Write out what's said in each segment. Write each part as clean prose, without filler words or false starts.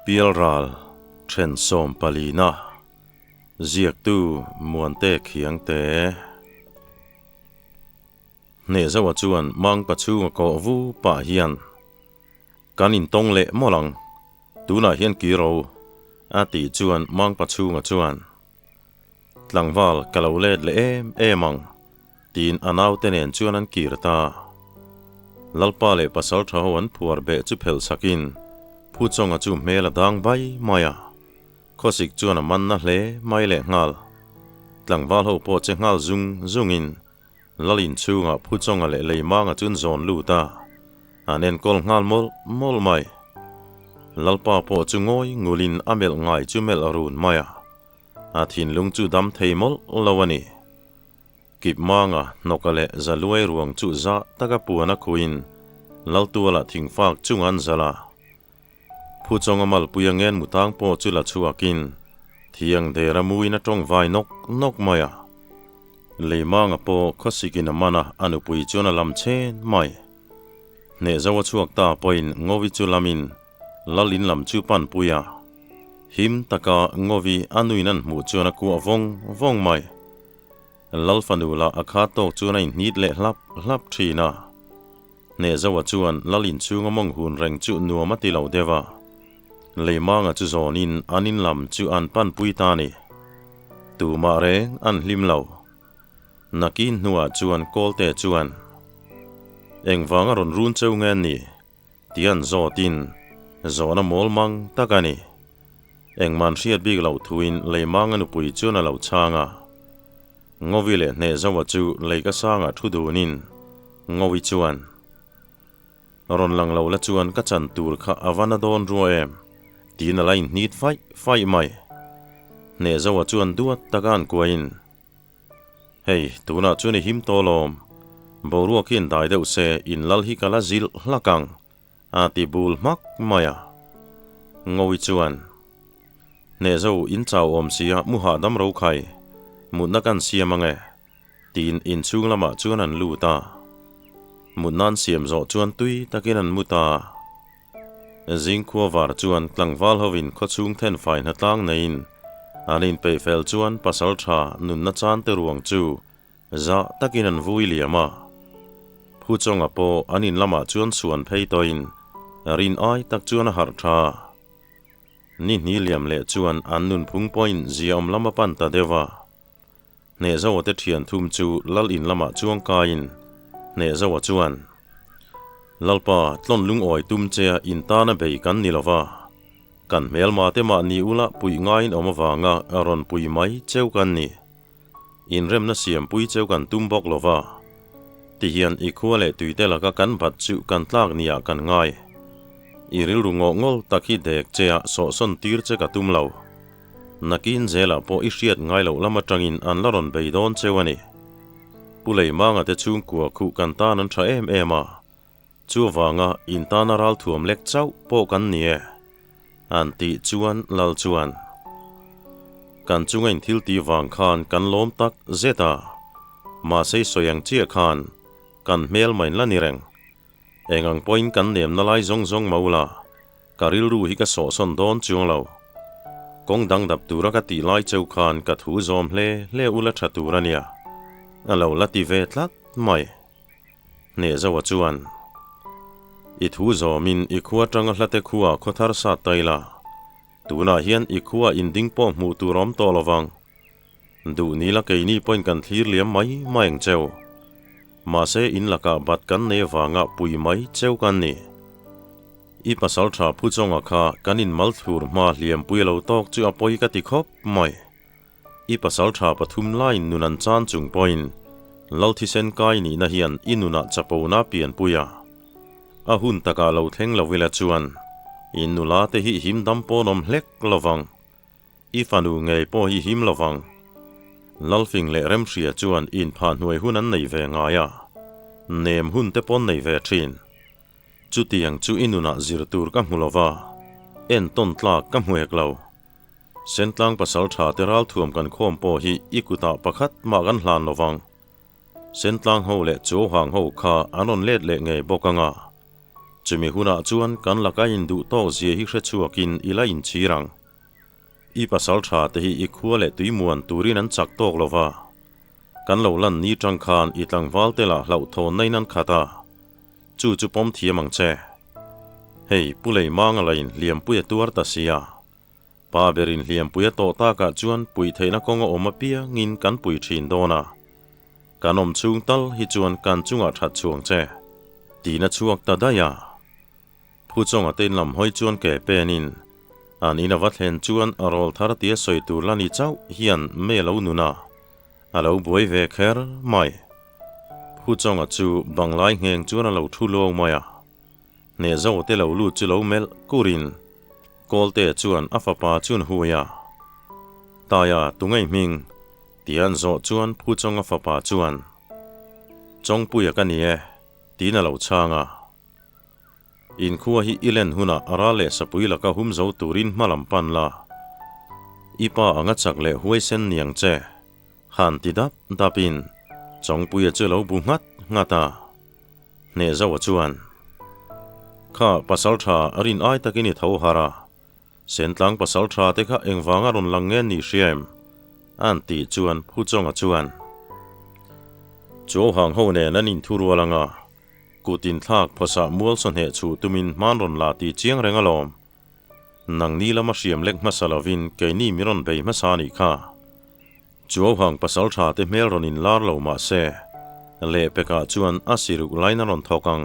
Pialral then sawmpalina ziaktu Muante Khiangte. Hneh zoa chuan Mangpa chhunga kawh vu pah hian kan intawng leh mawlh ang, tunah hian kiro a tih chuan Mangpa chhunga chuan Tlangval ka lo let leh em em ang tiin a naute nen chuan an kir ta. Lalpa leh pasal tha ho an phuar beh chu phelh sakin Phuchawnga chu hmel a dang bai mai a, khawsik chuan a manna hle mai leh nghal. Tlangval ho pawh che nghal zung zungin Lal inchhungah Phuchawnga leh Leimanga chu an zawn lut a, an enkawl nghal mawlh mawlh mai. Lalpa pawh chu ngawi ngulin a melh ngai chu melh run mai a. A thinlung chu dam thei mawlh lo a ni. Kip manga hnawka leh zaluai ruang chu zah taka puan a khuin Laltuala thingfak chunga an zalh a. Phuchawnga malpui a ngen mutang pawh chu la chhuakin thiang der a muin a tawng vai nawk nawk mai a. Leimanga pawh khawsikin a man a, a nupui chuan a lam chen mai. Hneh zo a chhuak ta pawhin Ngovi chu lamin Lal in lam chu pan pui a, him taka Ngovi a nuin an hmuh chuan a kuah vawng vawng mai. Lal fanu lah a khat tawk chuan a inhnit leh hlap hlap thin a. Hnehzoa chuan Lal in chhunga mawng hun reng chu nuam a ti lo deuh a. Leimanga chu zawnin an in lam chu an pan pui ta ni. Tumah reng an hlim lo. Nakin hnuah chuan Kawlte chuan, Engvanga rawn run cheu nge ni? Tian zawtin zawhna mawl mang tak a ni. Engman hriat bik loh thuin Leimanga nupui chuan a lo chhang a. Ngawi leh hneh zoa chu lei ka sangah thu dunin Ngawi chuan, Rawn lang lo la chuan ka chan tur kha a va na dawn rua em? tiin a la inhnit faih faih mai. Hneh zoa chuan duat taka an kuahin, Hei, tunah chuan i him tawh lawm. Boruak hi in dai deuh se, in lal hi ka la zilh hlak ang, a ti bul hmak mai a. Ngawi chuan, Hneh zo, in chau awm sia, mu hahdam ro khai, mutna kan siam ang e, tiin inchhung lamah chuan an lut a. Mutna an siam zawh chuan tui takin an mu ta. Zingkhua var chuan tlangval hovin khawchhung thenfai hnatlang neiin an inpeih fel chuan pasal tha nunna chan te ruang chu zah takin an vui liam a. Phuchawnga pawh an in lamah chuan suan phei tawhin rin ai tak chuan a harh tha. Ni hnih liam leh chuan an nunphung pawhin ziaawm lam a pan ta deuh a. Hnehzoa te thian thum chu Lal in lamah chuang kaiin Hnehzoa chuan, Lalpa, tlawn lungawi tum che a in tana bei kan ni lova, kan hmelma te mahni ula puih ngaiin awm avanga rawn pui mai cheu kan ni. Inremna siampui cheu kan tum bawk lova, tihian i khua leh tuite laka kan bat chu kan tlak niah kan ngai. I rilru ngawh ngawl tak hi dek che a sawhsawn tir che ka tum lo. Nakin zelah pawh i hriat ngai loh lam atangin an la rawn bei dawn cheu a ni. Pu Leimanga te chhungkua khuh kan tan an tha em em a, chuvanga in tana ral thuam lek chauh pawh kan ni e, an tih chuan Lal chuan, Kan chunga in thil tih vang khan kan lawm tak zet a, mahse i sawi ang chiah khan kan hmel main la ni reng. Eng ang pawhin kan nemna lai zawng zawng mah ula, Ka rilru hi ka sawhsawn dawn chuang lo. Kawng dang dap tura ka tih lai cheu khan ka thu zawm hle hle ula tha tur a nia. A lo la ti ve tlat mai. Hnehzoa chuan, I thu zawmin i khua tanga hlate khua khaw thar sat ta ila, tunah hian i khua inding pawh hmuh tur awm tawh lovang. Duh ni la keini pawhin kan thlir liam mai mai ang cheu. Mahse in lakah bat kan nei avanga pui mai cheu kan ni. I pasal tha Phuchawnga kha kan in mal thlur hma hliampui a lo tawk chu a pawi ka ti khawp mai. I pasal tha pathum laiin nun an chan chung pawhin Lal thisen kai nihna hian i nunah chapona pianpui a. A hun takah lo thleng lo ila chuan in nula te hi him dam pawn awm hlek lovang. I fanu ngei pawh hi him lovang. Lalfing leh Remhria chuan inphah hnuai hun an nei ve ngai a, nem hun te pawn nei ve thin. Chutiang chu i nunah zir tur ka hmu lova, entawn tlak ka hmu hek lo. Sentlang pasal tha te ralthuam kan khawm pawh hi i kutah pakhat mah kan hlan lovang. Sentlang ho leh Chuauhang ho kha an rawn let leh ngei bawk anga. Chumi hunah chuan kan laka induh tawk zia hi hre chhuakin i la inchhir ang. I pasal tha te hi i khua leh tui muan turin an chak tawk lo va. Kan lo lan ni tang khan i tlangval te lah hlauhthawnna in an khat a, chu chu pawm thiam ang che. Hei, Pu Leimanga lain hliampui a tuar ta sia. Pa berin hliampui a tawh takah chuan puih theihna kawng a awm apiangin kan pui thin dawn a. Kan awm chhung tal hi chuan kan chungah that chhuang che. Tiin a chhuak ta daih a. Phu chawnga te in lam hawi chuan ke penin an in a va thlen chuan a rawl thar tia sawi tur la ni chauh hian mei a lo nun a, a lo buai ve kher mai. Phu chawnga chu banglai ngheng chuan a lo thu luau mai a, hneh zo te lo lut chu lo melh kurin Kawlte chuan a fapa chuan hui a, Taia tungei hming tia an zawh chuan Phu chawnga fapa chuan, Chawngpuia ka ni e, tiin a lo chhang a. Inkhua hi i len hunah a ral leh sapui laka hum zo turin hma lam pan la. I pa anga chak leh huaisen niang che. Han ti dap dapin Chawngpuia chu lo bu nghat nghat a. Hneh Zoa chuan, Kha pasal tha rin ai takin i tho harh a. Sentlang pasal tha te kha engvanga rawn lang nge ni hria em? An tih chuan Phu Chawnga chuan, Chuauhang ho nen an inthurual anga Kut inthlak phawsah mual sawhneh chhuh tumin hman rawn la ti chiang reng alawm. Nangni lama hriam lek hmasa lovin keini mi rawn bei hmasa anih kha. Chuauhang pasal tha te hmel rawn inlar lo mah se, lehpekah chuan a siruk lain a rawn thawk ang.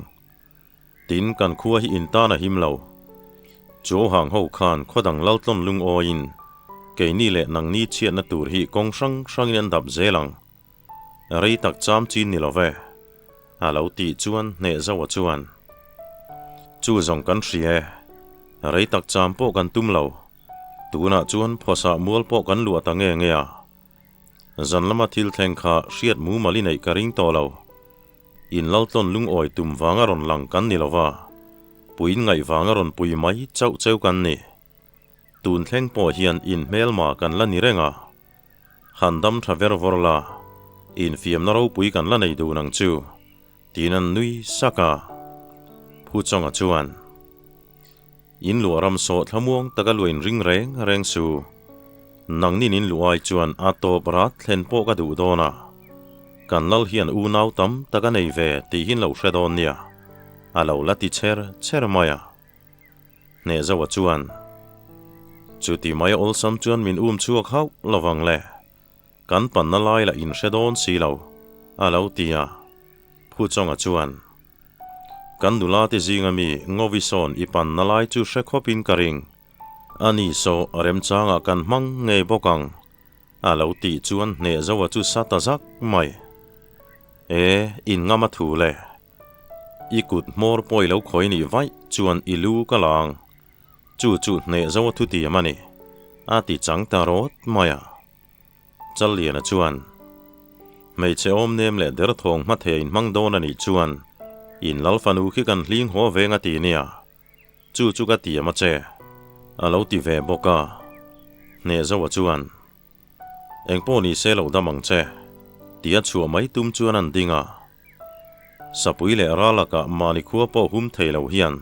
Tin, kan khua hi intan a him lo. Chuauhang ho khan khaw dang laltlawn lungawiin keini leh nangni chhiatna tur hi kawng hrang hrangin an dap zel ang. Rei tak cham chin ni lo ve, a lo tih chuan hneh Zoa chuan, Chu zawng kan hria e, rei tak cham pawh kan tum lo, tunah chuan phawsah mual pawh kan luah ta nge nge a, zan lama thil thleng kha hriat mumal i neih ka ring tawh lo, in laltlawn lungawi tum vanga rawn lang kan ni lo va, puiin ngaih vanga rawn pui mai chauh cheu kan ni. Tun thleng pawh hian in hmelma kan la ni reng a, han dam tha ver vawr la, infiamna ropui kan la nei dun ang chu, tiin an nui sak a. Phu Chawnga chuan, In luah ram sawh thlamuang taka luah in ring reng reng su, nangnin in luh ai chuan a tawp rat thlen pawh ka duh dawn a, kan lal hian unau tam tak a nei ve tih hi in lo hre dawn nia, a lo la ti cher cher mai a. Hneh Zoa chuan, Chuti mai awlsam chuan min um chhuak hauh lovang le, kan panna lai lah in hre dawn si lo, a lo ti a. Phu Chawnga chuan, Kan nula te zinga mi Ngovi sawn i panna lai chu hre khawpin ka ring, ani saw remchangah kan hmang ngei bawk ang, a lo tih chuan Hneh Zoa chu sa ta zak mai. E, in ngam a thu le. I kut hmawr pawh i lo khawi nih vaih chuan i lu ka la ang. Chu chu hneh zo a thutiam a ni, a ti chang ta rawt mai a. Challiana chuan, Hmeichhe awm nem leh derthawng hma thei a inhmang dawn a nih chuan in lal fanu khi kan hling haw veng a ti nia. Chu chu ka tiam a che, a lo ti ve bawk a. Hneh zoa chuan. Engpawh ni se lo dam ang che, tia chhuah mai tum chuan an ding a. Sapui leh Ralakah mahni khua pawh hum thei lo hian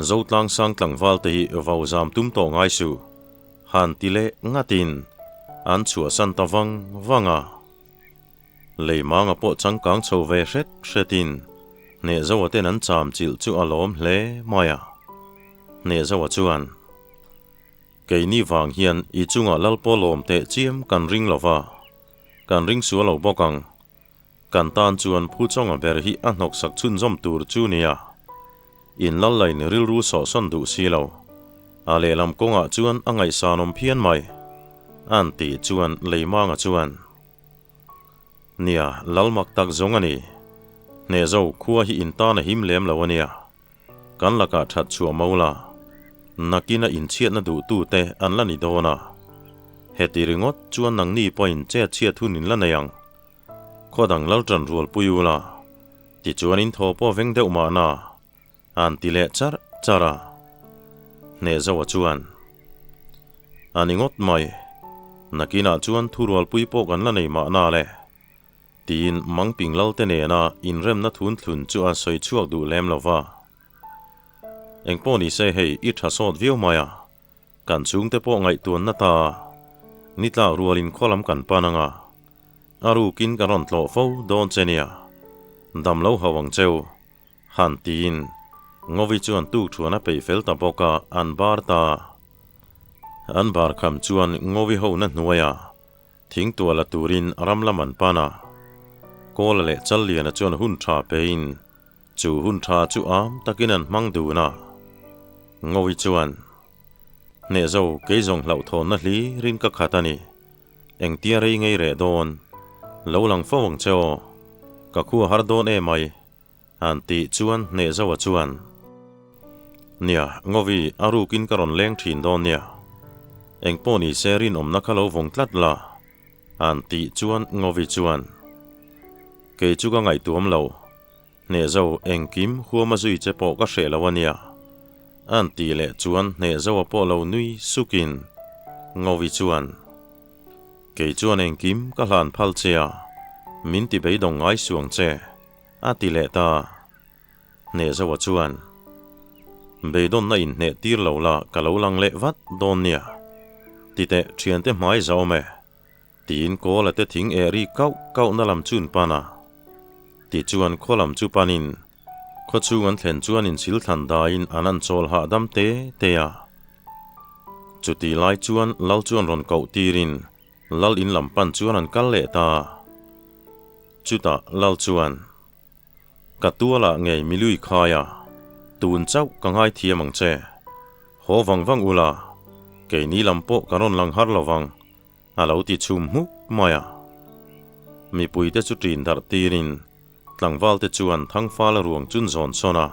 Zotlang sang tlangval te hi vau zam tum tawh ngai suh, han ti leh ngatin an chhuahsan ta vang vang a. Leimanga pawh changkang chho ve hret hretin Hnehzoa ten an cham chilh chu a lawm hle mai a. Hnehzoa chuan. Keini vang hian i chungah Lalpaw lawm teh chiam kan ring lo va, kan ring sual lo bawk ang. Kan tan chuan Phu Chawnga ber hi a hnawksak chhunzawm tur chu nia. In lal lain rilru sawhsawn duh si lo. A lehlam kawngah chuan a ngaihsanawm phian mai. An tih chuan Leimanga chuan, Nia, lal mak tak zawng a ni. Hnehzo khua hi in tan a him lem lo a nia. Kan lakah that chhuah mo la, nakina inchhiatna duhtute an la ni dawn a. Heti ringawt chuan nangni pawhin chet chhiat hun in la nei ang. Khaw dang lal tan rualpui u la, tichuan in thaw pawh veng deuh mahna, an ti leh charh charh a. Hnehzoa chuan, A ni ngawt mai, nakinah chuan thurualpui pawh kan la nei mahna le. Tiin Mangping Lalte nena inremna thunthlun chu a sawi chhuak duh lem lo va. Engpawh ni se hei i tha sawt viau mai a, kan chhungte pawh ngaihtuanna ta ni tlak rualin khaw lam kan pan anga, a rukin kan rawn tlawh fo dawn che nia, dam lo hauh ang cheu, han tiin Ngovi chuan tuk thuan a peih fel ta bawk a, an bar ta. An bar kham chuan Ngovi ho na hnuaia Thing tuah la turin ram lam an pan a, Kawla leh Challiana chuan hun tha pein chu hun tha chu am takin an hmang dun a. Ngawi chuan, Hneh zo kei zawng hlauhthawnna hlirin ka khat a ni. Engtia rei ngei reh dawn? Lo lang fo ang che aw. Ka khua har dawn em mai. An tih chuan hneh zoa chuan, Nia, Ngovi, a rukin ka rawn leng thin dawn nia. Engpawh ni se rinawmna kha lo vawng tlat la. An tih chuan Ngovi chuan, Kei chu ka ngaihtuam lo. Hneh zo engkim huama zui che pawh ka hreh lo a nia. An tih leh chuan hneh zoa pawh lo nui sukin Ngovi chuan, Kei chuan engkim ka hlan phal che a, min ti beidawng ngai suang che. A ti leh ta. Hnehzoa chuan, Beidawnna inhneh tir lo la ka lo lang leh vat dawn nia. Ti teh thiante hmai za awm e. Tiin Kawla te thing eh ri kauh kauhna lam chun pan a. Tichuan khaw lam chu panin khaw chhung an thlen chuan inchhil thlan daiin an an chawl hahdam te te a. Chuti lai chuan Lal chuan rawn koh tirin Lal in lam pan chuan an kal leh ta. Chutah Lal chuan, Ka tualah ngei milui khai a, tun chauh ka ngaithiam ang che. Haw vang vang ula, keini lam pawh ka rawn lang har lo vang, a lo ti chhum hmuk mai a. Mipuite chu ṭin darh tirin tlangvalte chuan Thangfala ruang chun zawn sawn a.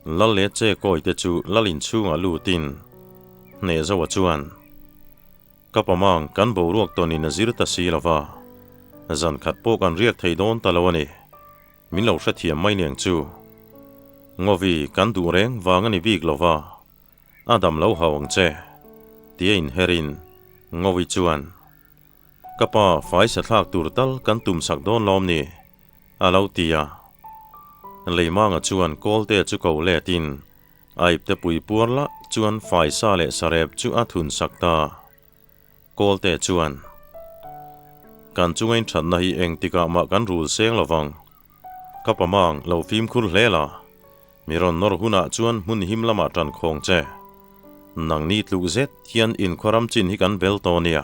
Lal leh che kawite chu Lal inchhungah lutin Hnehzoa chuan, Ka pamang kan boruak tawnin a zir ta si lo va, zan khat pawh kan riak thei dawn ta lo a ni. Min lo hrethiam mai niang chu. Ngovi kan duh reng vang a ni bik lo va, a dam lo hau ang che, tia inherin Ngovi chuan, Ka pa fai sathlak tur tal kan tum sak dawn lawm ni? a lo ti a. Leimanga chuan Kawlte chu ko letin A ipte pui puar lah chuan faisa leh sarep chu a thun sak ta. Kawlte chuan, Kan chunga inthatna hi engtikah mah kan rul seng lo vang. Ka pamang lo fimkhur hle la, mi rawn nawr hunah chuan hmun him lamah tan khawng che. Nangni tluk zet hian inkhuaram chin hi kan bel tawh nia,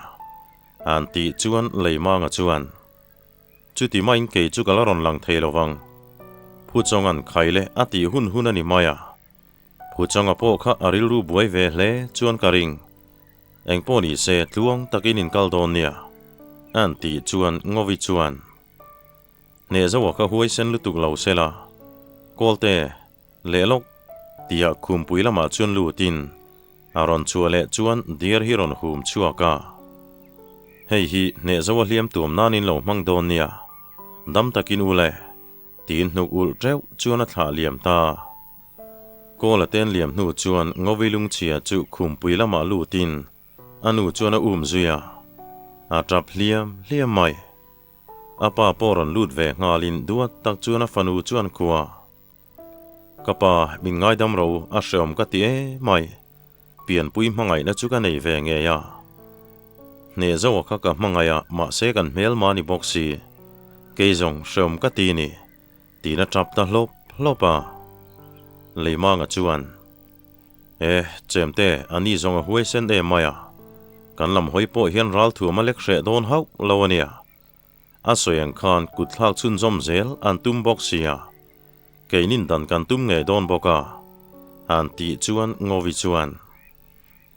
an tih chuan Leimanga chuan, Chuti maiin kei chu ka la rawn lang thei lo vang. Phuchawnga'n khai leh a tih hun hun a ni mai a. Phuchawnga pawh kha a rilru buai ve hle chuan ka ring. Engpawh ni se tluang takin in kal dawn nia. A'n tih chuan Ngovi chuan, Hnehzoa kha huaisen lutuk lo se la, Kawlte, leh lawk, tia khumpui lamah chuan lutin a rawn chhuah leh chuan diar hi rawn hum chhuak a. Hei hi hnehzoa hliam tuam nan in lo hmang dawn nia, dam takin u le, tiin hnuk ulh teuh chuan a thlah liam ta. Kawla ten liam hnu chuan Ngovi lungchhia chu khumpui lamah lutin a nu chuan a um zui a, a tap hliam hliam mai. A pa pawh rawn lut ve nghalin duat tak chuan a fanu chuan khua. Ka pa, min ngaidam ro, a hreawm ka ti e mai. Pianpui hmangaihna chu ka nei ve ngei a. Hneh zoa kha ka hmangaih a, mahse kan hmelma ni bawk si. Kei zawng hreawm ka ti ni, tiin a tap ta hlawp hlawp a. Leimanga chuan, E, chemte, a ni zawng a huaisen em mai a. Kan lam hawi pawh hian ralthuam a lek hreh dawn hauh lo a nia. A sawi ang khan kut thlak chhunzawm zel an tum bawk sia, keinin dan kan tum ngei dawn bawk a, han tih chuan Ngovi chuan,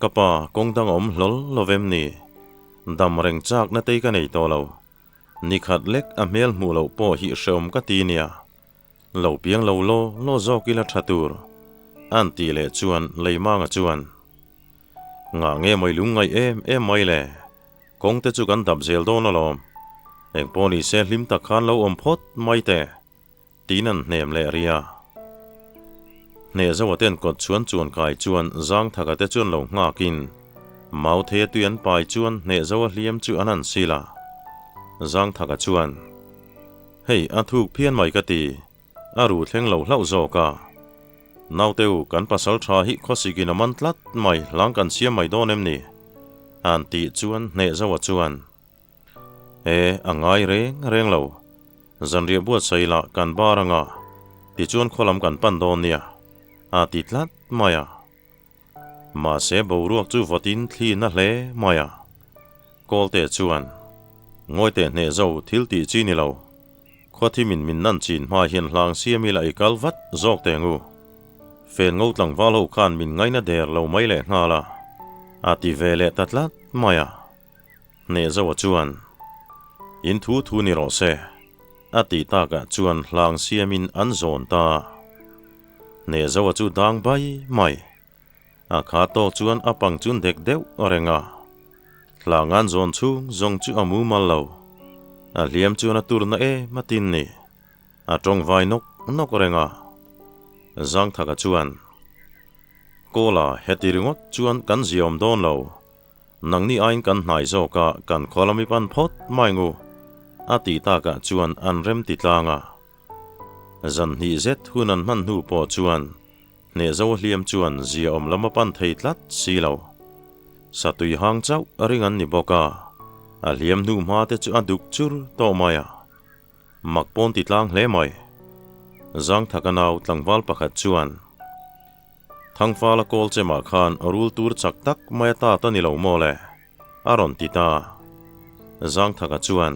Ka pa, kawng dang a awm hlawl lo vem ni? Dam reng chakna tei ka nei tawh lo. Nikhat lek a hmel hmuh loh pawh hi hreawm ka ti nia. Lo piang lo law law zawk ila tha tur, a'n tih leh chuan Leimanga chuan, Ngah nge mawi lungngaih em em mai le? Kawng te chu kan dap zel dawn alawm. Engpawh ni se hlim tak khan lo awm phawt mai teh, tiin an hnem leh ri a. Hneh zoa ten kawt chuan chuan kai chuan zang thaka te chuan lo nghakin mau theia tui an pai chuan hneh zoa hliam chu an han sil a. Zang thaka chuan, Hei a thuk phian mai ka ti, a ru thleng lo hlauh zawk a. Naute u, kan pasal tha hi khawsikin a man tlat mai, hlang kan siam mai dawn em ni? An tih chuan hneh zoa chuan, E, a ngai reng reng lo. Zanriah buatsaih lah kan bar anga, tichuan khawlam kan pan dawn nia, a ti tlat mai a. Mahse boruak chu vawtin thli na hle mai a. Kawlte chuan, Ngawi teh hneh zo thil tih chi ni lo. Khuathim in min nan chin hma hian hlang siam ila i kal vat zawk teh ngu. Fen ngo tlangval ho khan min ngaina der lo mai leh nghal a, a ti ve leh ta tlat mai a. Hneh zoa chuan, In thu thu ni rawh se, a tih takah chuan hlang siamin an zawn ta. Hneh zoa chu dang bai mai. A kha tawk chuan a pang chun dek deuh reng a. Hlang an zawn chhung zawng chu a mumal lo. A hliam chuan a turna em a tin ni. A tawng vai nawk nawk reng a. Zangthaka chuan, Kawla, heti ringawt chuan kan ziaawm dawn lo. Nangni aiin kan hnai zawk a, kan khaw lam i pan phawt mai ngu, a tih takah chuan an rem ti tlang a. Zan hnih zet hun an hman hnu pawh chuan hnehzo hliam chuan ziaawm lam a pan thei tlat si lo. Satui hang chauh a ring an ni bawk a, a hliam hnu hma te chu a duk chur tawh mai a. Mak pawn ti tlang hle mai. Zangthaka nau tlangval pakhat chuan. Thangfala kawl chemah khan rul tur chak tak mai a tat a ni lo maw le? a rawn ti ta. Zangthaka chuan,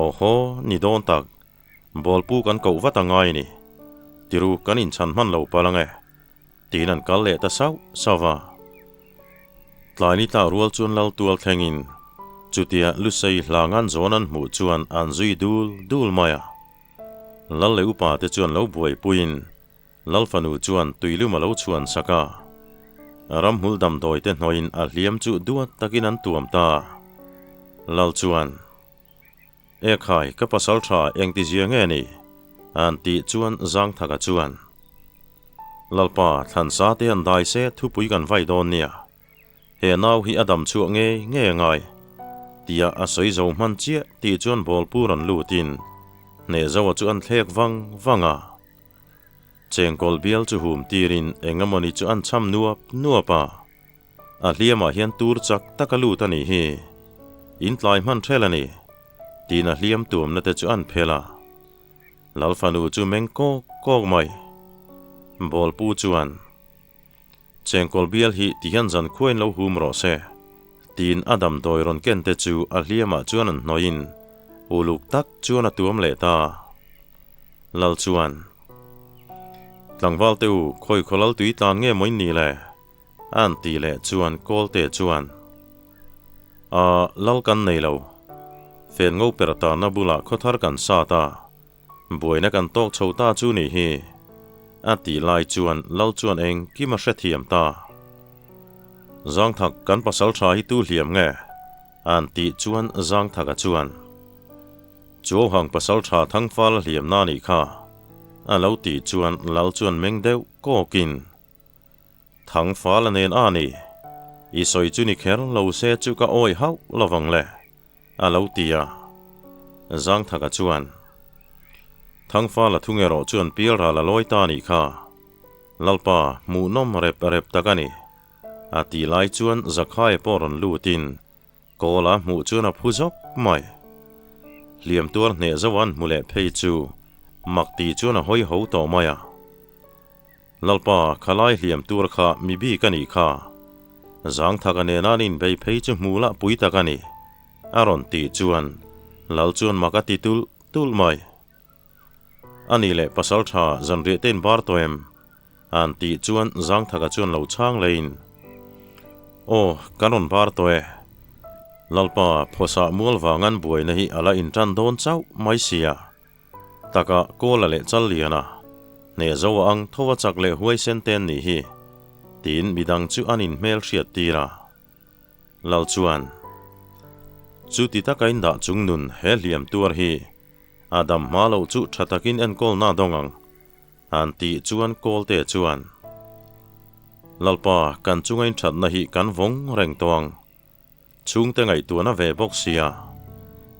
Aw haw, ni dawn tak, bawlpu kan koh vat a ngai ni. Tiru kan inchhan hman lo palh ang e, tiin an kal leh ta sauh sauh a. Tlai ni tah rual chuan lal tual thlengin chutia Lusei hlangan zawn an hmuh chuan an zui dul dul mai a. Lal leh upa te chuan lo buaipuiin Lal fanu chuan tuilum a lo chhuan sak a, ramhmul damdawi te hnawiin a hliam chu duat takin an tuam ta. Lal chuan, E khai, ka pasal tha engtizia nge ni? An tih chuan Zangthaka chuan, Lalpa, thlansa te an dai se thupui kan vai dawn nia. He nau hi a dam chhuah ngei ngei a ngai, tia a sawi zo hman chiah tih chuan bawlpu rawn lutin Hnehzoa chu an thlek vang vang a. Chengkawl bial chu hum tirin eng emawni chu an cham nuap nuap a, a hliamah hian tur chak tak a lut a nih hi, in tlai hman ṭhel a ni, tiin a hliam tuamna te chu an phel a. Lal fanu chu meng kawk kawk mai. Bawlpu chuan, Chengkawl bial hi tihian zan khuain lo hum rawh se, tiin a damdawi rawn ken te chu a hliamah chuan an hnawhin uluk tak chuan a tuam leh ta. Lal chuan, Tlangval te u, khawi khaw lal tui tlan nge maw in nih le? An tih leh chuan Kawlte chuan, Aa, lal kan nei lo. Fen ngo per tanna bulah khawthar kan sat a, Buaina kan tawk chho ta chu nih hi, a tih lai chuan Lal chuan engkim a hrethiam ta. Zangthak kan pasal tha hi tu hliam nge? An tih chuan Zangthaka chuan, Chuauhang pasal tha Thangfala hliam na nih kha, a lo tih chuan Lal chuan meng deuh kawkin, Thangfala nen a ni, i sawi chu ni kher lo se chu ka awih hauh lovang le. A lo ti a. Zangthaka chuan, Thangfala thung erawh chuan pialral a lawi ta nih kha. Lalpa, hmuhnawm rep rep tak a ni. A tih lai chuan Zakhaia pawh rawn lutin Kawla hmuh chuan a phu zawk mai. Hliam tuar hneh zo an hmu leh phei chu mak ti chuan a hawi ho tawh mai a. Lalpa, khalai hliam tur kha mi bik a nih kha. Zangthaka nena an inbei phei chu hmu lah pui tak a ni, a rawn tih chuan Lal chuan mak a ti tulh tulh mai. A nih leh pasal tha zanriah te inbar tawh em? An tih chuan Zangthaka chuan lo chhang leiin, Aw, kan rawn bar tawh e. Lalpa, phawsah mual vang an buaina hi a la intan dawn chauh mai sia. Taka Kawla leh Challiana, hneh zo a ang tho a chak leh huaisen te an nih hi, tiin midang chu an inhmel hriat tir a. Lal chuan, Chuti taka in dah chung nun he hliam tuar hi a dam hma loh chu tha takin enkawl na dawng ang, an tih chuan Kawlte chuan, Lalpa, kan chunga in thatna hi kan vawng reng tawh ang. Chhungte ngaihtuahna ve bawk sia,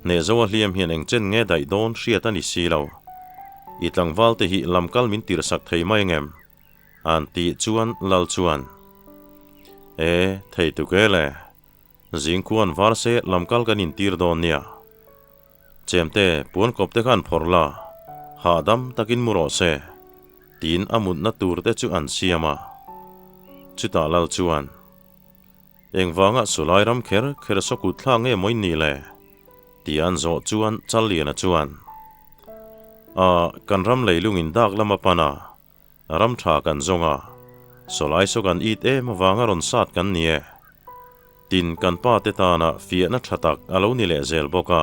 hnehzoa hliam hian eng chen nge daih dawn hriat a ni si lo. I tlangval te hi lamkal min tirhsak thei mai ngem? An tih chuan Lal chuan, E, thei tuk e le, zingkhuan var se lamkal kan intir dawn nia. Chemte puan kawp te khan phawrh la, hahdam takin mu rawh se, tiin a mutna tur te chu an siam a. Chutah Lal chuan, Engvanga sulai ram kher kher sawkut thlak nge mawi ni le? Tih an zawh chuan Challiana chuan, A, kan ram leilungin dak lama pan a, Ram tha kan zawng a, sawlai saw kan it em avanga rawn sat kan ni e. Tin, kan pa te tana fiahna tha tak a lo ni leh zel bawk a.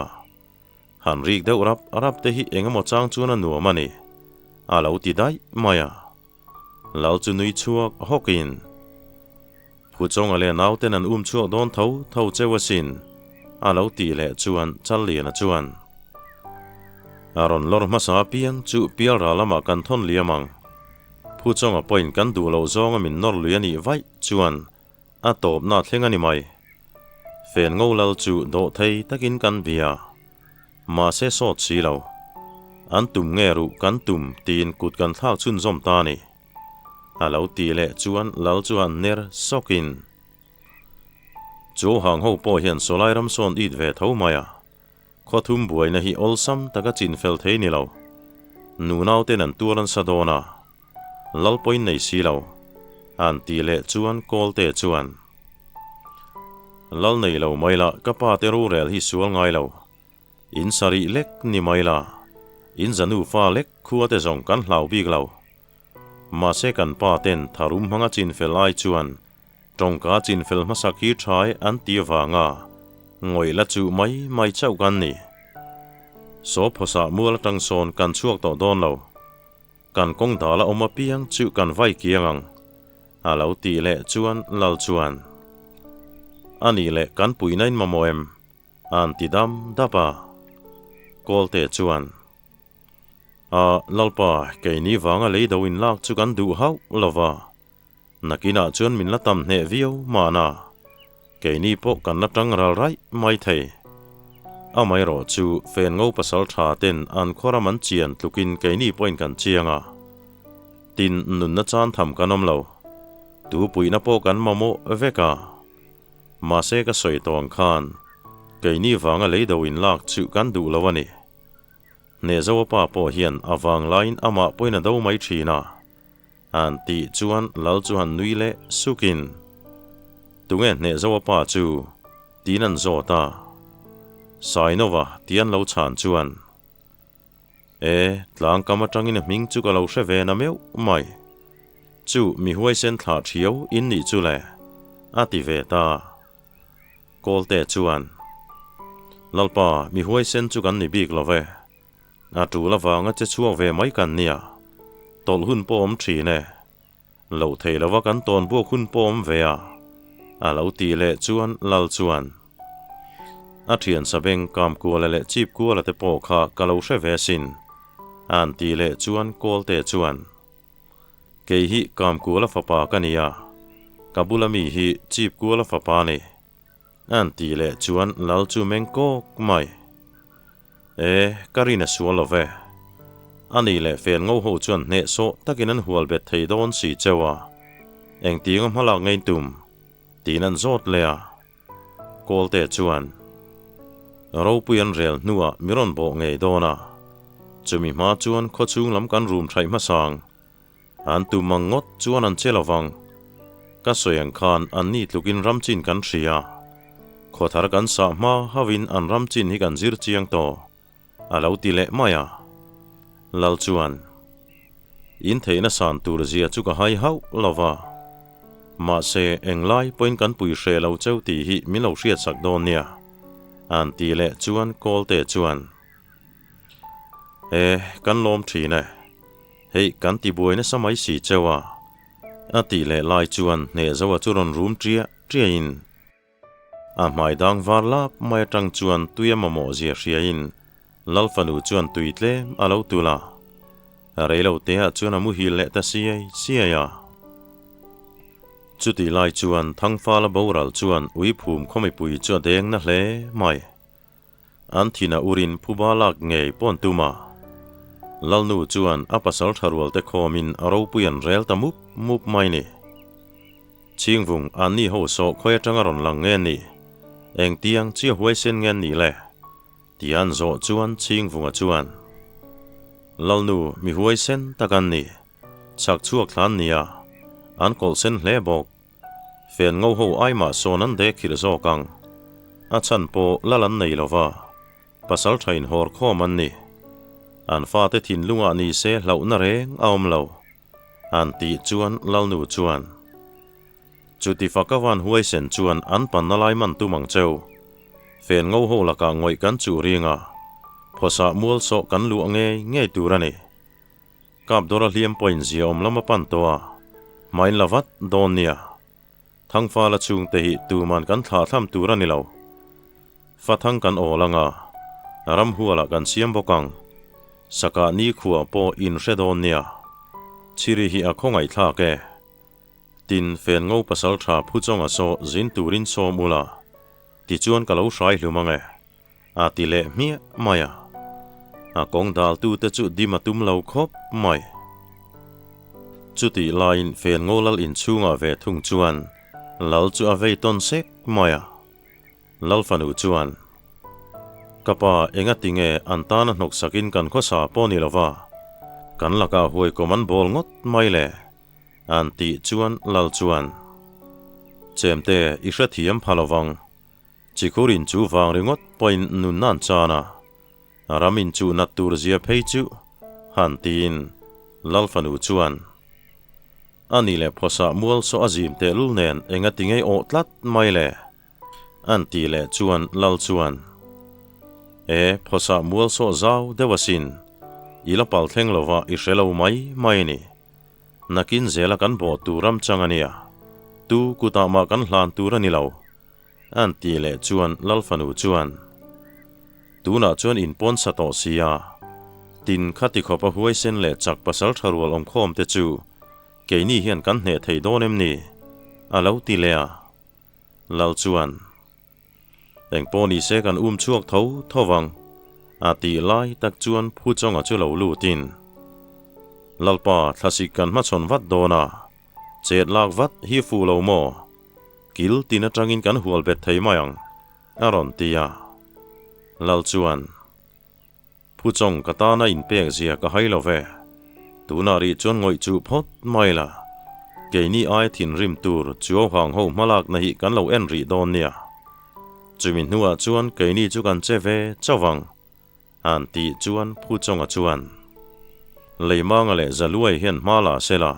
Han rik deuh rap rap te hi eng emaw chang chuan a nuam a ni, a lo ti daih mai a. Lal chu nui chhuak hawkin, Phuchawnga leh nauten an um chhuak dawn tho tho cheu asin, a lo tih leh chuan Challiana chuan, A rawn lawr hmasa apiang chu pialra lamah kan thawn liam ang. Phuchawnga pawhin kan duh loh zawnga min nawr lui a nih vaih chuan a tawpna thleng a ni mai. Fen ngo lal chu dawh thei takin kan bia. Mahse sawt si lo. An tum nge ruh kan tum tiin kut kan thlak chhunzawm ta a ni. A lo tih leh chuan lal chuan ner sawkin, Chu hang ho pawh hian sawlai ram sawn it ve tho mai a, khawthum buaina hi awlsam taka chin fel thei ni lo. Nunau ten an tuar an sa dawn a, lal pawhin nei si lo, an tih leh chuan Kawlte chuan, Lal nei lo mai la, ka pa te rorel hi sual ngai lo. In sarih lek ni mai la, in zanu fa lek khua te zawng kan hlau bik lo. Mahse kan pa ten tharum hmanga chinfel ai chuan tawngka chinfel hmasak hi tha e an ti avanga ngawih la chuh mai mai chauh kan ni. Saw phawsah mual atang sawn kan chhuak tawh dawn lo. Kan kawng dal a awm apiang chu kan vai kiang ang, a lo tih leh chuan Lal chuan, A nih leh kan puihna in mamawh em? An ti dam dap a. Kawlte chuan, A, Lalpa, keini vanga lei do inlak chu kan duh hauh lo va, nakinah chuan min la tam hneh viau mahna, keini pawh kan la tang ral raih mai thei. Amaherawh chu fen ngo pasal tha ten an khawram an chian tlukin keini pawhin kan chiang a, tin nunna chan tham kan awm lo, tu puihna pawh kan mamawh vek a. Mahse ka sawi tawh ang khan keini vanga lei do inlak chu kan duh lo a ni. Hnehzoa pa pawh hian a vang laiin amah pawhin a do mai thin a, an tih chuan Lal chu han nui leh sukin, Tunge Hnehzoa pa chu? tiin an zawt a. Sainova ti an lo chhan chuan, E, tlangkam atangin a hming chu ka lo hre ve na meuh mai. Chu mi huaisen thlah thiau in nih chu le, a ti ve ta. Kawlte chuan, Lalpa, mi huaisen chu kan ni bik lo ve. A tul avanga che chhuak ve mai kan nia. Tawlh hun pawh awm thin e. Loh thei lova kan tawn buak hun pawh awm ve a, a lo tih leh chuan Lal chuan, A thian sabeng kam kuala leh chip kuala te pawh kha ka lo hre ve asin, a'n tih leh chuan Kawlte chuan, Kei hi kam kuala fapa ka ni a, ka bula mi hi chip kuala fapa a ni, a'n tih leh chuan Lal chu meng kawk mai. E, ka rin a sual lo ve. A nih leh fel ngo ho chuan hnehsawh takin an hual bet thei dawn si cheu a, engtiang a hmalak ngei tum? tiin an zawt leh a. Kawlte chuan, Ropui an rel hnuah mi rawn bawh ngei dawn a, chumi hma chuan khawchhung lam kan rum thaih hmasang. An tum ang ngawt chuan an che lovang. Ka sawi ang khan an ni tlukin ram chin kan hria. Khawthar kan sah hma hauhin an ram chin hi kan zir chiang tawh, a lo ti leh mai a. Lal chuan, In theihna san tur zia chu ka hai hauh lo va. Mahse, englai pawhin kan pui hreh lo cheu tih hi min lo hriatsak dawn nia, an ti leh chuan Kawlte chuan, E, kan lawm thin e. Hei kan ti buai nasa mai si cheu a, a tih leh lai chuan Hnehzoa chu rawn rum ṭiah ṭiahin a hmai dang var lap mai aṭang chuan tui a mamawh zia hriain Lal fanu chuan tui tlem a lo tul a, reilo teah chuan a muhil leh ta siai siai a. Chutih lai chuan Thangfala boral chuan uiphum khawmipui chu a deng na hle mai. An thin a urin phuba lak ngei pawn tum a. Lalnu chuan a pasal tha rual te khawmin a ropui an rel ta mup mup mai ni. Chhingvung anni ho sawh khawi atanga rawn lang nge ni? Engtiang chia huaisen nge an nih le? Ti an zawh chuan Chhingvunga chuan, Lalnu mi huaisen tak an ni. Chhak chhuak thlan nia, an kawlh sen hle bawk. Fen ngo ho ai mah sawn an dek khirh zawk ang. A chhan pawh lal an nei lova, pasal tha inhawr khawm an ni. An fate thinlungah ni se hlauhna reng a awm lo. An tih chuan Lalnu chuan, Chuti faka van huaisen chuan an panna lai man tum ang cheu. Fen ngo ho lakah ngawih kan chuh ring a, phawsah mual sawh kan luah ngei ngei tur a ni. Kap dawra hliam pawhin zia awm lam a pan tawh a, hmain la vat dawn nia. Thangfala chhungte hi tuman kan thlah thlam tur a ni lo. Fathang kan awl ang a, ramhualah kan siam bawk ang. Sakah nikhua pawh in hre dawn nia. Chiri hi a khawngaihthlak e. Tin, fen ngo pasal tha phu chawnga saw zin turin sawm ula, tichuan ka lo hrai hlum ang e. A ti leh hmiah mai a. A kawng daltute chu dim a tum lo khawp mai. Chutih laiin Felngo lal inchhungah ve thung chuan lal chu a vei tawn sek mai a. Lal fanu chuan, Ka pa, enga tinge an tana hnawk sakin kan khawsa pawh ni lova, kan lakah huaikawm an bawl ngawt mai le? An tih chuan lal chuan, Chemte, i hrethiam pha lovang. Chikhurin chu vang ringawt pawhin nunna an chan a, ram inchuh nat tur zia phei chu han tiin Lal fanu chuan a ni leh phawsah mual saw a zim tehlul nen enga ti ngei awh tlat mai le? an tih leh chuan Lal chuan E, phawsah mual saw zau deuh asin, i la pal thleng lova i hre lo mai mai a ni. Nakin zela kan bawh tur ram chang a nia, tu kutah mah kan hlan tur a ni lo. An tih leh chuan Lal fanu chuan, Tunah chuan in pawn sa tawh sia, tin khati khawpa huaisen leh chak pasal tha rual awmkhawm te chu keini hian kan hneh thei dawn em ni? a lo ti leh a. Lal chuan, Engpawh ni se kan um chhuak tho tho vang, a tih lai tak chuan Phu Chawnga chu lo lutin, Lalpa, thlasik kan hmachhawn vat dawn a, Chet lak vat hi fuh lo maw? Kil tin atangin kan hual bet thei mai ang, a rawn ti a. Lal chuan, Phuchawng ka tana inpek zia ka hai lo ve. Tunah rih chuan ngawih chuh phawt mai la. Keini ai thinrim tur Chuau hang ho hmalakna hi kan lo en rih dawn nia. Chumi hnuah chuan keini chu kan che ve chauh ang. An tih chuan Phuchawnga chuan, Leimanga leh Zaluai hian hma la sela,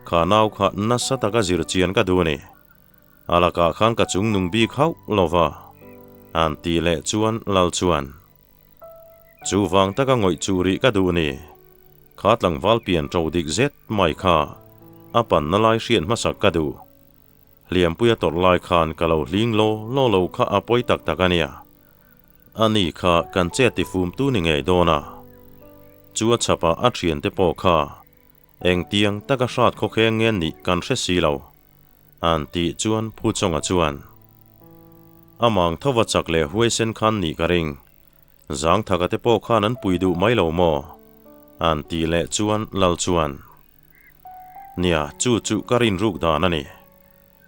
Kha nau kha nasa taka zir chian ka duh a ni. A lakah khan ka chung nung bik hauh lo va, an tih leh chuan Lal chuan, Chu vang taka ngawih chuh rih ka duh ni. Kha tlangval pian ṭo dik zet mai kha a panna lai hriat hmasak ka duh. Hliampuia tawrh lai khan ka lo hling law law lo kha a pawi tak tak a nia. Ani kha kan che tifumtu ni ngei dawn a. Chu a chhapah a ṭhiante pawh kha Engtiang taka hrat khawkheng nge nih kan hre si lo, an tih chuan Phu Chawnga chuan, Amang thova chak leh huaisen khan nih ka ring, Zangthaka te pawh khan an pui duh mai lo maw? an tih leh chuan Lal chuan, Nia, chu chu ka rin ruk dan a ni.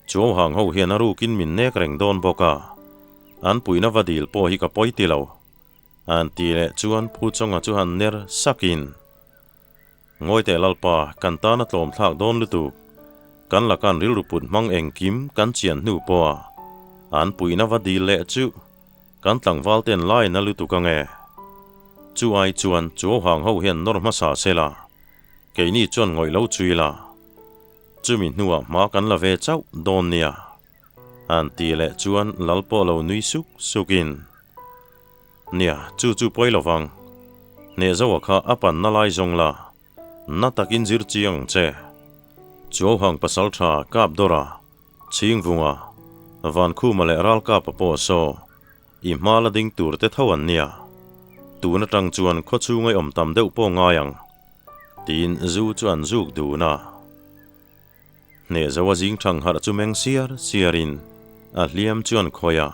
Chuauhang ho hian a rukin min nek reng dawn bawk a, an puihna va dil pawh hi ka pawi ti lo, an tih leh chuan Phu Chawnga chu han ner sakin, Ngawi teh Lalpa, kan tan a tlawm thlak dawn lutuk. Kan lakan rilru put hmang engkim kan chian hnu pawha an puihna va dil leh chu kan tlangval ten lai na lutuk ange. Chu ai chuan Chuauhang ho hian nawr hmasa se la, keini chuan ngawih lo chui la, chumi hnuah hma kan la ve chauh dawn nia. An ti leh chuan Lal pawh lo nui suk sukin. Nia, chu chu pawi lo vang. Hneh zoa kha a panna lai zawng la, na takin zir chiang ang che. Chuauhang pasaltha Kap Dawra, Chhingvunga, Vankhuma leh Ralkapa pawh saw i hma la ding tur te tho an nia. Tun atang chuan khawchhunga i awm tam deuh pawh ngai ang, tiin zu chu an zuk dun a. Hneh zoa zing thang harh chu meng siar siarin a hliam chu an khawih a.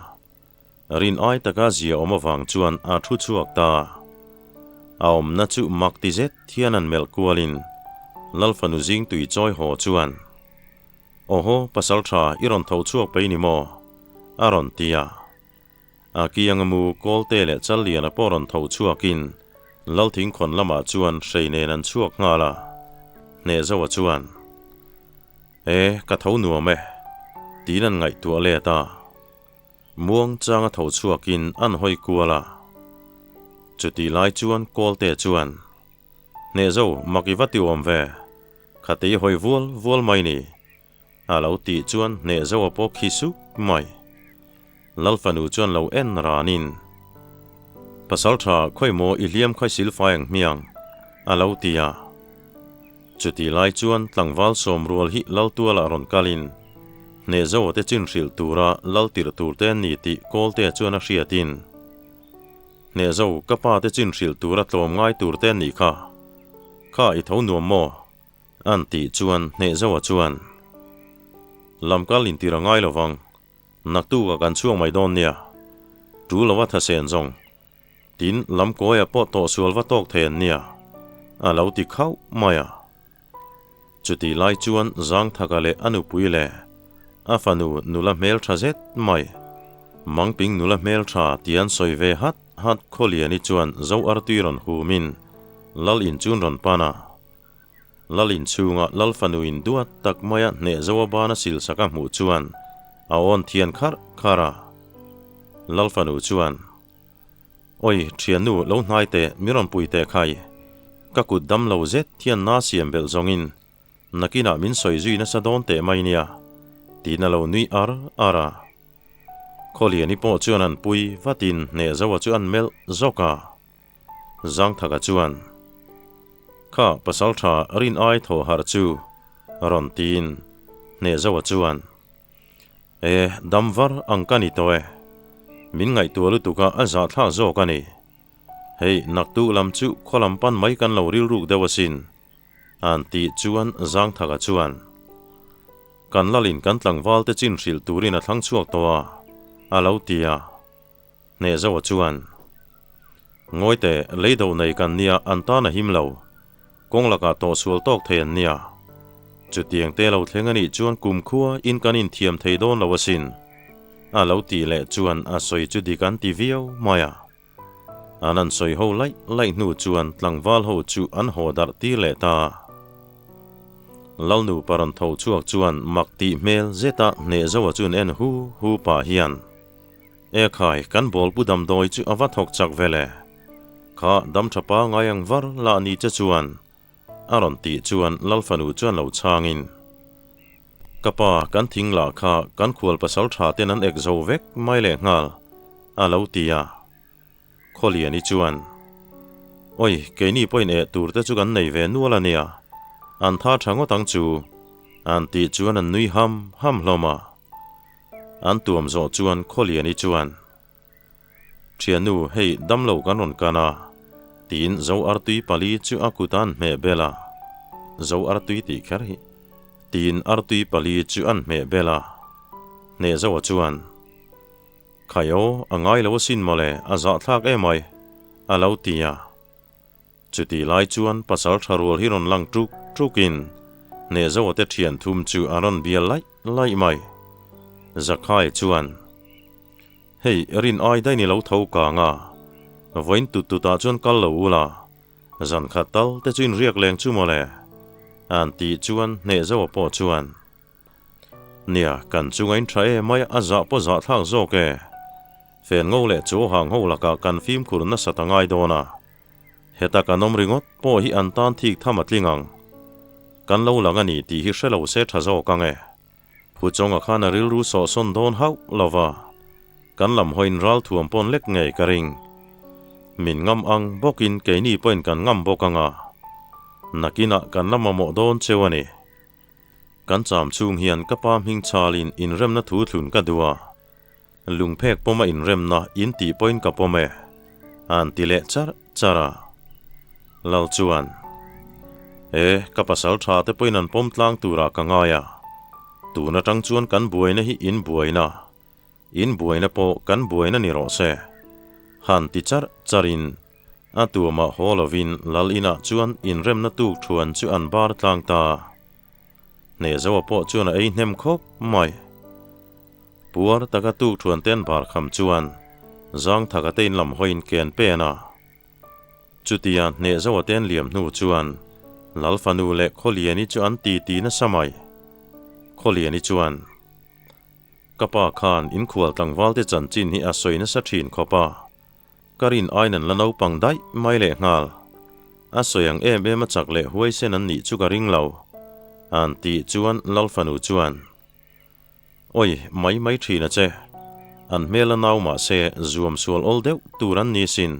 Rin ai taka zia awm avang chuan a thu chhuak ta. A awmna chu mak ti zet hian an melh kualin Lal fanu zing tui chawi haw chuan, Awhaw, pasal tha i rawn tho chhuak pei ni maw? a rawn ti a. A kianga mu Kawlte leh Challiana pawh rawn tho chhuakin Lal thingkhawn lamah chuan hrei nen an chhuak nghal a. Hnehzoa chuan, E, ka tho nuam e, tiin an ngaihtuah let a. Muang changa tho chhuakin an hawi kual a. Chutih lai chuan Kawlte chuan, Hnehzo, mak i va ti awm ve, khate i hawi vual vual mai ni, a lo tih chuan Hnehzo a pawh khi suk mai. Lal fanu chuan lo en ranin, Pasaltha khawi maw i hliam kha i silfai ang hmiang, a lo ti a. Chutih lai chuan tlangval sawmrual hi Laltualah rawn kalin Hnehzoa te chin hrilh tura lal tirh tur te an ni tih Kawltea chuan a hriatin, Hnehzo, ka pa te chin hrilh tura tlawm ngai tur te an nih kha. Kha i tho nuam maw? An tih chuan Hnehzoa chuan, Lamkal intir a ngai lovang, naktukah kan chhuak mai dawn nia. Ṭul lova thasen zawng Tin, lamkawiah pawh tawhsual va tawk thei an nia, a lo ti khauh mai a. Chutih lai chuan Zangthaka leh a nupui leh a fanu nula hmeltha zet mai, Mangping nula hmeltha ti an sawi ve hat hat Khawliani chuan Zo artui rawn humin Lal inchun rawn pan a. Lal inchhunga Lal fanu in duat tak maia hneh Zo a bana silsak a hmuh chuan a awn thian kharh kharh a. Lal fanu chuan. Oi, thiannu, lo hnai teh, mi rawn pui teh khai. Ka kut dam lo zet hian na siam belh zawngin nakinah min sawi zui nasa dawn teh mai nia, tiin a lo nui ar ar a. Khawliani pawh chuan an pui vatin hneh zoa chu an melh zawk a. Zangthaka chuan, Kha pasaltha rin ai thaw harh chu, rawn tiin hneh zoa chuan, E, dam var ang ka ni tawh e. Min ngaihtuah lutuk a, a zahthlak zawk a ni. Hei, naktuk lam chu khaw lam pan mai kan lo rilruk deuh asin. An tih chuan Zangthaka chuan, Kan lalin kan tlangval te chin hrilh turin a thlang chhuak tawh a, a lo ti a. Hnehzoa chuan, Ngawi teh, lei do nei kan nia an tan a him lo. Kawng lakah tawhsual tawk thei an nia. Chutiang te lo thleng a nih chuan kumkhua in kan inthiam thei dawn lo asin. A lo tih leh chuan a sawi chu dik an ti viau mai a. An an sawi ho laih laih hnu chuan tlangval ho chu an haw darh tir leh ta. Lalnu pa rawn tho chhuak chuan mak tih hmel zeta hnehzoa chu an en hu hu pah hian, Ekhai, kan bawlpu damdawi chu a va thawk chak ve le. Kha dam tha pa ngai ang var lah ni che chuan a rawn tih chuan Lal fanu chuan lo chhangin, Ka pa, kan thing lah kha kan khual pasal tha ten an ek zo vek mai leh nghal, a lo ti a. Khawliani chuan, Oi, keini pawhin eh tur te chu kan nei ve nual a nia, an tha tha ngawt ang chu, an tih chuan an nui ham ham hlawm a. An tuam zawh chuan Khawliani chuan, Thiannu, hei damlo kan rawn kan a, tiin Zo artui pali chu a kut a an hmeh bel a. Zo artui tih kher hi. Tiin artui pali chu an hmeh bel a. Hnehzoa chuan, Khai aw, a ngai lo asin mawle, a zahthlak emai, a lo ti a. Chutih lai chuan pasal tha rual hi rawn lang tuk tukin Hnehzoa te thian thum chu a rawn bial laih laih mai. Zakhai chuan, Hei, rin ai daih ni lo tho kang a, vawiin tut tutah chuan kal lo ula, zan khat tal te chu inriak leng chu mawle, an tih chuan Hnehzoa pawh chuan, Nia, kan chunga in tha em mai a zah pawh zah thlak zawk e. Fen ngo leh chaw hang ho lakah kan fimkhur nasat a ngai dawn a. Heta kan awm ringawt pawh hi an tan thik tham a tling ang. Kan lo lang a ni tih hi hre lo se tha zawk ang e. Phuchawnga khan a rilru sawhsawn dawn hauh lo va, kan lam hawiin ral thuam pawn lek ngei ka ring. Min ngam ang bawkin keini pawhin kan ngam bawk ang a. Nakinah kan la mamawh dawn cheu a ni. Kan cham chhung hian ka pa hming chalin inremna thu thlun ka duh a. Lungphek pawma inremna in tih pawhin ka pawm e, an ti leh char char a. Lal chuan, E, ka pasal tha te pawhin an pawm tlang turah ka ngai a. Tun atang chuan kan buaina hi in buaina, in buaina pawh kan buaina ni rawh se, han ti char charin. A tuamah haw lovin lal inah chuan inremna tuk thuan chu an bar tlang ta. Hnehzoa pawh chuan a ei hnem khawp mai. Puar taka tuk thuan te an bar kham chuan Zangthaka te in lam hawiin ke an pen a. Chutia Hnehzoa te an liam hnu chuan Lal fanu leh Khawliani chu an titi nasa mai. Khawliani chuan. Ka pa khan inkhual tlangval te chanchin hi a sawi nasa thin khawp a. Ka rin aiin an la naupang daih mai leh nghal. A sawi ang em em a chak leh huaisen an nih chu ka ring lo. An tih chuan Lalfanu chuan, Awi, mai mai thin a che. An hmel a nau mah se zuam sual awl deuh tur an ni sin.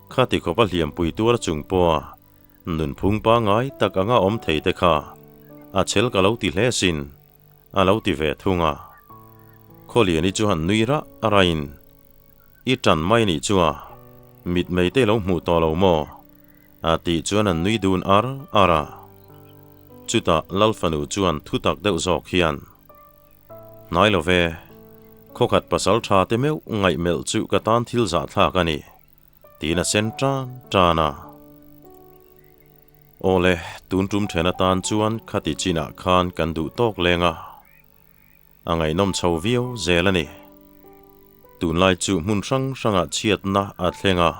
Khati khawp a hliampui tuar chung pawha nunphung pangngai tak anga awm thei te kha a chhel ka lo ti hle sin. A lo ti ve thung a. Khawliani chu han nui rah rain, I ṭan mai nih chu a, mitmei te lo hmuh tawh lo maw? A tih chuan an nui dun ar ar a. Chutah Lalfanu chuan thutak deuh zawk hian, Hnai lo ve, khawkhat pasal ṭha te meuh ngaihmelh chu ka tan thil zahthlak a ni. Tiin a sen tan tan a. Awle, tun tum then atan chuan khati chinah khan kan duh tawk leng a. A ngaihnawm chho viau zel a ni. Tunlai chu hmun hrang hrangah chhiatna a thleng a,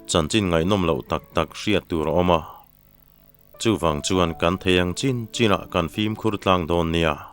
chanchin ngaihnawm loh tak tak hriat tur a awm a. Chuvang chuan kan thei ang chin chinah kan fimkhur tlang dawn nia.